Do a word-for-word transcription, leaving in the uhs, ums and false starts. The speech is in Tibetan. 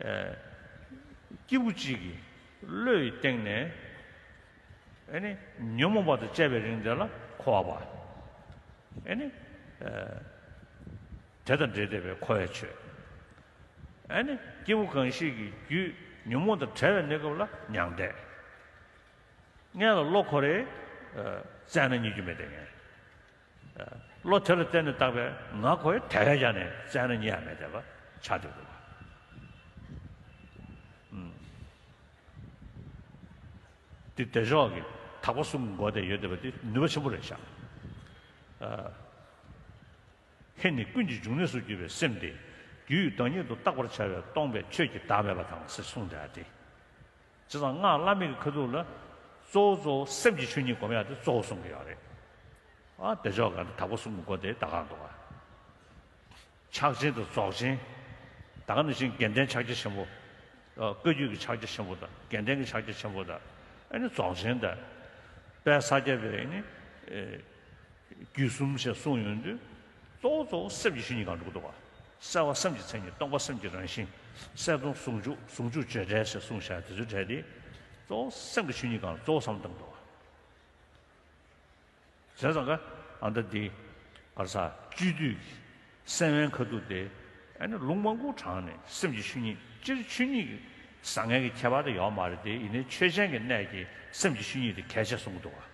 ཨ་སྐྱེས་བུ་གཅིག་གི་བློའི་སྟེང་ནས་ཨ་ནི་ཉོན་མོངས་པ་དང་བཅས་པའི་རིང་དེ་ལ་འཁོར་བ་པ། ཨ་ནི་ཨ་དེ་དང་འབྲེལ་བསྡད་པའི་འཁོར་བའི་ཆོས། ཨ་ནི་སྐྱེས་བུ་གང་ཞིག་གི་རྒྱུད་ཉོན་མོངས་དང་བྲལ་བའི་གནས་སྐབས་ལ་མྱང་འདས། སྔོན་ལ་བློ་ཁོ་རའི་ཨ་བཙལ་ན་རྙེད་རྒྱུ་མེད་དེ་ངས། བློ་དེ་ལ་བརྟེན་ནས་བཏགས་པའི་ང་ཁོ་ཡི་དེ་བས་ཀྱང་ནས་བཙལ་ན་རྙེད་ཡ་མེད་དེ་བ་ཆགས་འདུག་པ། འདི་བདེ་མཆོག་གི་དག་པ་གསུམ་གྱི་སྒོ་དེ་ཡོད་བསྡད་པ་འདི་ནུས་པ་ཆེན་པོ་རེད་ཤག་ཧེ་ནི་ཀུན་གྱི་འབྱུང་གནས་སུ་གྱུར་པའི་སེམས་དེ་རྒྱུད་བདག་ཉིད་དུ་བཏགས་པར་བྱ་བའི་སྟོང་པའི་ཆོས་ཀྱི་བདག་མེད་པ་དང་ཟེར་གསུངས་བསྡད་དེ། བྱས་ཙང་སྔགས་བླ་མེད་ཀྱི་ཁ་ཐུག་ལ་གཙོ་བོ་གཙོ་བོ་སེམས་ཀྱི་ཆོས་ཉིད་སྒོམ་ཡག་དེ་གཙོ་བོ་གསུང་གི་ཡོད་རེད། ཨ་བདེ་མཆོག་ག་དག་པ་གསུམ་གྱི་སྒོ་དེ་ད་གང་འདུག་ག་ཕྱག་ཆེན་དང་རྫོགས་ཆེན། ད་ག་ནང་བཞིན་དགེ་ལྡན་ཕྱག་རྒྱ་ཆེན་པོ། ཨ་བཀའ་བརྒྱུད་ཀྱི་ཕྱག་རྒྱ་ཆེན་པོ་དང་དགེ་ལྡན་གྱི་ཕྱག་རྒྱ་ཆེན་པོ་དང་། ཨ་ནི་རྫོགས་ཆེན་དང་། དཔལ་ས་སྐྱ་པའི་ཨ་ནི་ཨེ་རྒྱུད་གསུམ་ཞེས་གསུངས་ཡོང་དུས། གཙོ་བོ་གཙོ་བོ་སེམས་ཀྱི་ཆོས་ཉིད་སྒང་འགྲོ་གི་འདུག་ག་གསལ་བ་སེམས་ཀྱི་མཚན་ཉིད། སྟོང་པ་སེམས་ཀྱི་རང་བཞིན། གསལ་སྟོང་ཟུང་འཇུག་ཟུང་འཇུག་བརྗོད་བྲལ་ཞེས་གསུངས་བཞག་དེ་ཚོའི་གྲས་དེ། གཙོ་བོ་སེམས་ཀྱི་ཆོས་ཉིད་སྒང་གཙོ་བོ་བསམ་བཏང་འདུག་ག་བྱས་ཙང་ཀ་ཨ་མདའ་འདི་གར་ས་བཅུད་བསྡུས་ཀྱི་སེམས་དབེན་ཁ་ཐུག་དེ། ཨ་ནི་ལུང་མང་པོ་དྲངས་ནས་སེམས་ཀྱི་ཆོས་ཉིད། སྤྱིར་ཆོས་ཉིད་ཀྱི་བཟང་ངན་གྱི་ཁྱད་པར་དེ་ཡོད་མ་རེད་དེ། ཡིན་ནའི་ཆོས་ཅན་གྱི་གནད་ཀྱིས་སེམས་ཀྱི་ཆོས་ཉིད་དེ་གལ་ཆེ་གསུང་གི་འདུག་ག